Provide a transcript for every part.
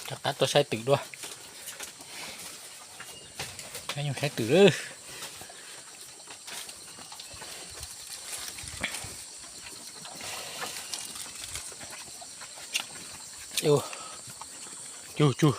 Rov qab tuaj saib twm dua. Saib nyuj saib twm lawm. Cug cug.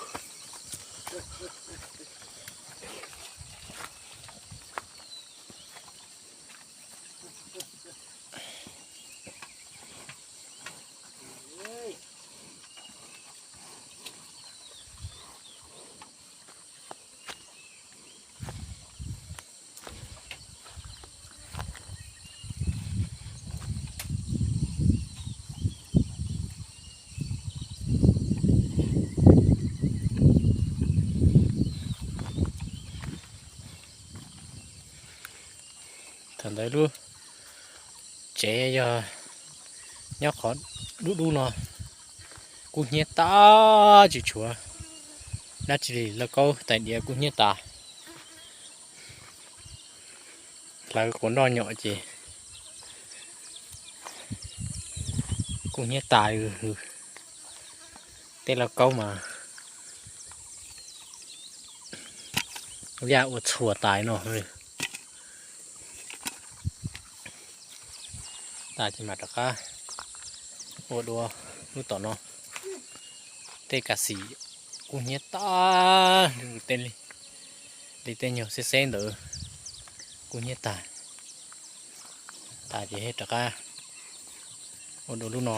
Thaum ntawd lub tsev yog nyob qhov dub dub no, kub hnyiab tag tsis tshuav dab tsi li, lauj kaub tais diav kub hnyiab tas. Hlawv quav nroj nyom ces kub hnyiab tas. Tej lauj kaub mas yaj ua txhuam tas no. Tas ces mam rov qab ua dua lub tom no. Tej kas xim kub hnyiab tag, tej li tej nyuag xeb xeb ntawd kub hnyiab tag. Tas ces rov qab ua dua lub no.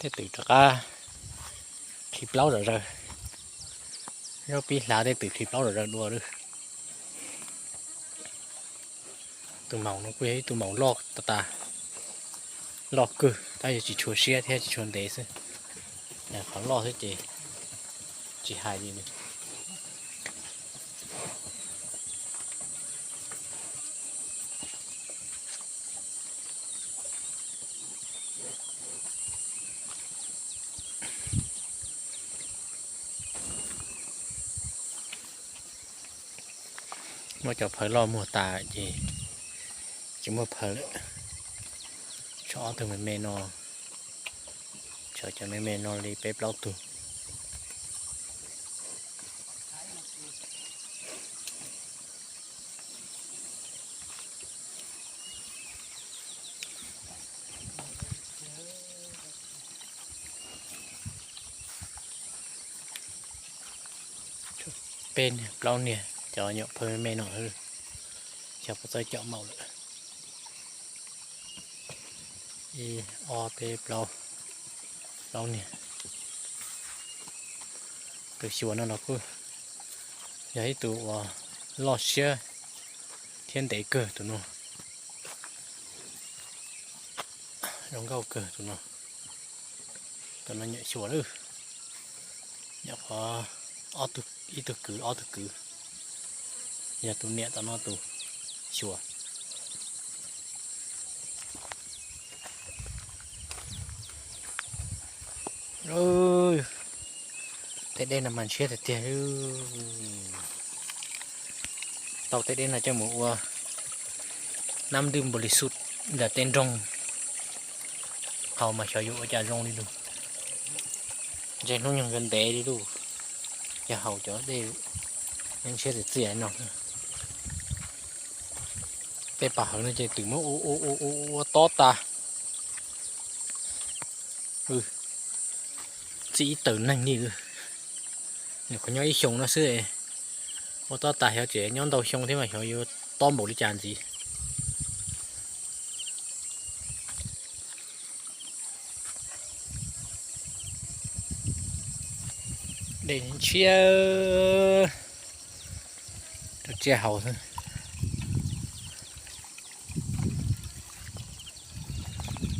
Tej twm rov qab khi plaub zom zaws. Zaub pib hlav tej twm khi plaub zom zaws dua lawm. Tus maum no kuj yog ib tug maum loj tas tas, loj kawg tab yog tsis tshua siab thiab tsis tshua ntev xwb. Qhov loj xwb ces tsis hais li. Muab cov phaws loj muag tas ces tsis muaj phaws lawm. Tshuav ob tug me me no, tshuav cov me me no li peb plaub tug. Peb niag plaub niag cov nyuam phaws me me no, xyov puas txawj coj maum lawm. Ib ob peb plaub, plaub niag. Tus xyuas no los kuj yog ib tug uas loj siab thiab ntev kawg tus no. Zoo nkauj kawg tus no. Tus no nyuam xyuas lawm. Nyuam qhuav ib tug kwv ob tug kwv. Yog tus niam tom no tus xyuas. Tej dej no mas ntshiab tiag tiag. Tau tej dej no coj mus ua nab ntwj npaus lis xus ntawm tej nroog haus mas xyov yuav ua cas zoo li lus. Ntshe hnub nyoog yuav ntev li lus, yog haus cov dej ntshiab txias txias no. Tej pas hawv no ces twm muab ua ua ua ua tob tas. Txij ib tawm neeg li, nyuam qhuav nyob ib xyoos no xwb, ua tob tas xyov tseem nyob ntau xyoo thiab mas xyov yuav tob npaum li cas ntxiv. Dej ntshiab rau tsiaj haus xwb.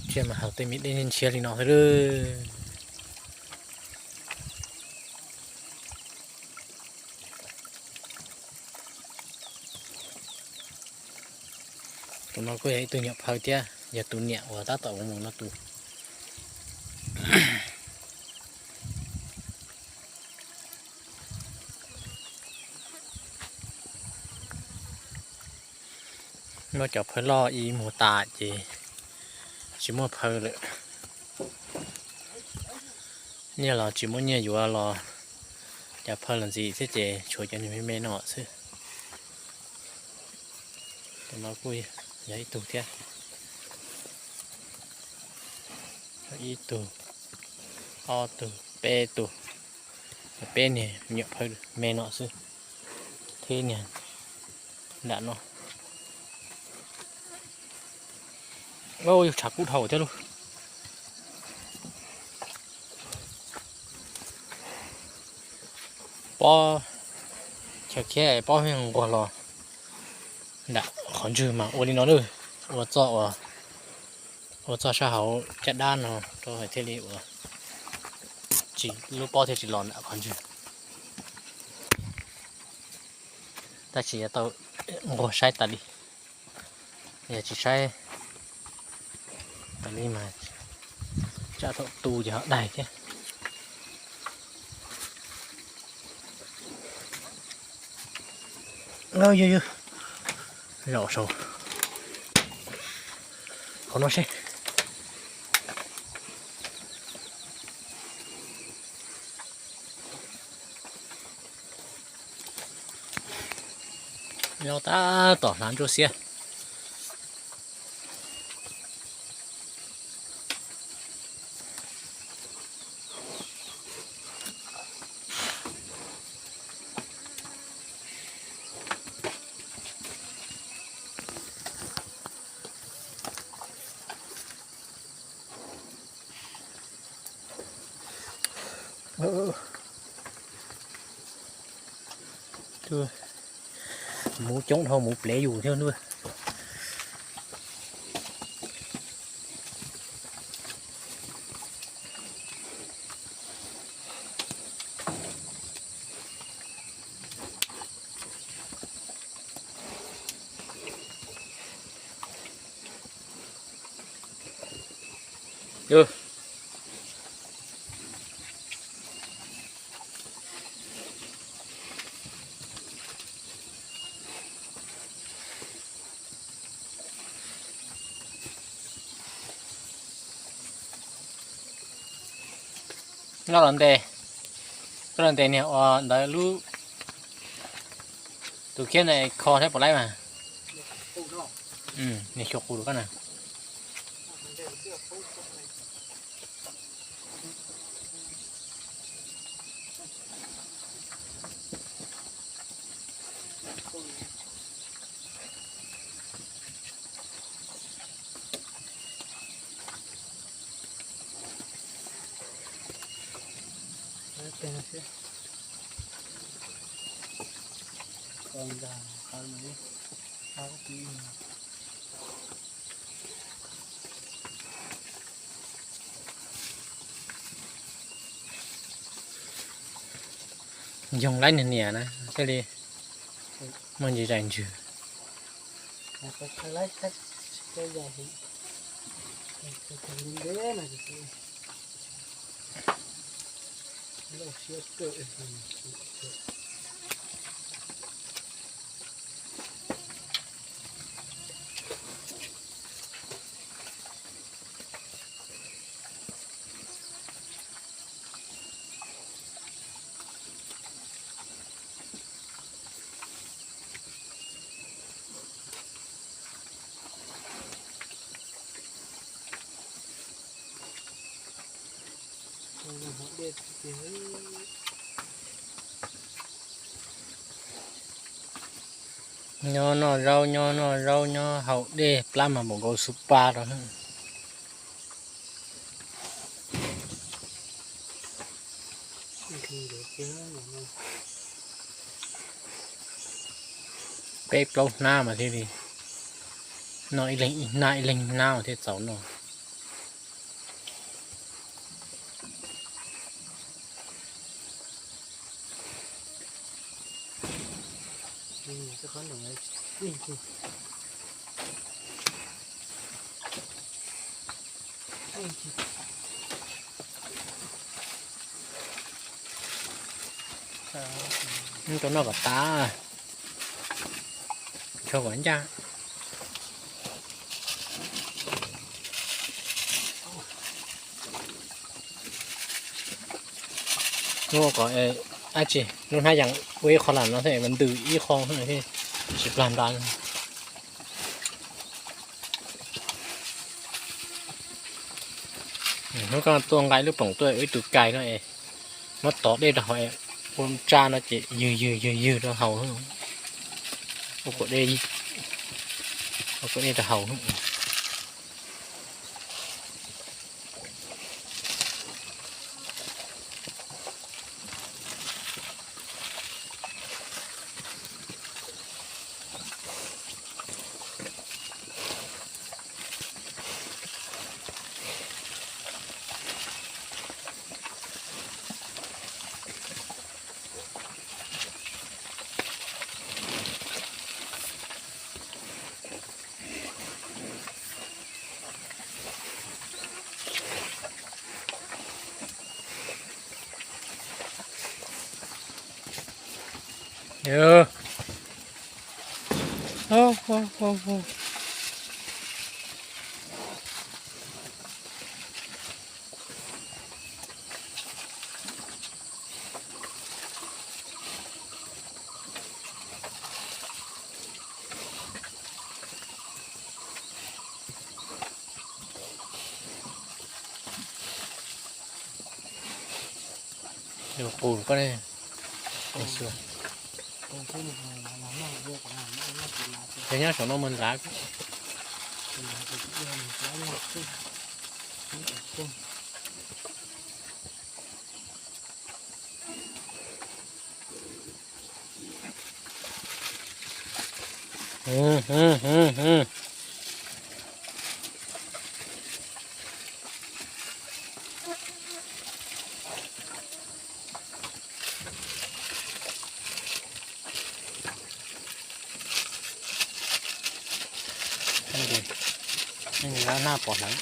Tsiaj mas haus tej me dej ntshiab li no xwb lawm. Tus no kuj yog ib tug nyuam phaw thiab, yog tus niam uas tab tom mus no tus. Muab cov phaw loj ib muag tas ces Tsis muaj phaw lawm. Nyiaj los tsis muaj nyiaj yuav los, cov phaw los ntxiv thiab ces tshuav cov niag me me no xwb. Tus no kuj yog ib tug thiab. Ib tug, ob tug, peb tug. Peb niag me nyuam phaw me no xwb, thiab niag nram no. Yus tshav kub dhau thiab lauj. Pob, chaw khiab pob nquag los nram qhov ntswg mas ua li no na, ua txoj, ua txoj sab hauv caj dab no rau thiaj li ua, tsis, lub pob thiaj tsis los nram qhov ntswg. Tab sis yuav tau nquag saib tas li, yog tsis saib tas li mas tsam thaum tu ces ho daig thiab. Yog, yog, zaum saum qhov no seb. Nyob tab tom hlav ntsuab xiab. Muv coob dhau, muv plev yus thiab nawb. Koj los ntes, koj los ntes niag ua ntawd lub, tus khiab ntawd kho thiab puas laib mas. Niag xyuas qus rau koj na. Nyoog laib niag niam na thiaj li muaj ntsis zais ntswg. Nyob noj zaub, nyob noj zaub, nyob haus dej, plab mas npaum nkaus xub pab rau. Peb plaub hnab mas thiaj li noj, ib leeg ib hnab ib leeg hnab mas thiaj txaus noj. Tau noj kom tas, tso kom ncaj. Hnub ko dab tsi, lub hnab yas ua ib qho lam no thiab mas ntws ib qho thiab, tsis plag nra. Hnub ko tuaj nqa lub poom tuaj ua ib tug kais no es muab tov dej rau hauv, ua tsa no ces ywg ywg ywg ywg rau hauv, ua kom dej, ua kom dej rau hauv. Qus ko ne, nyob saum no mus lav. Nab pom hlawv.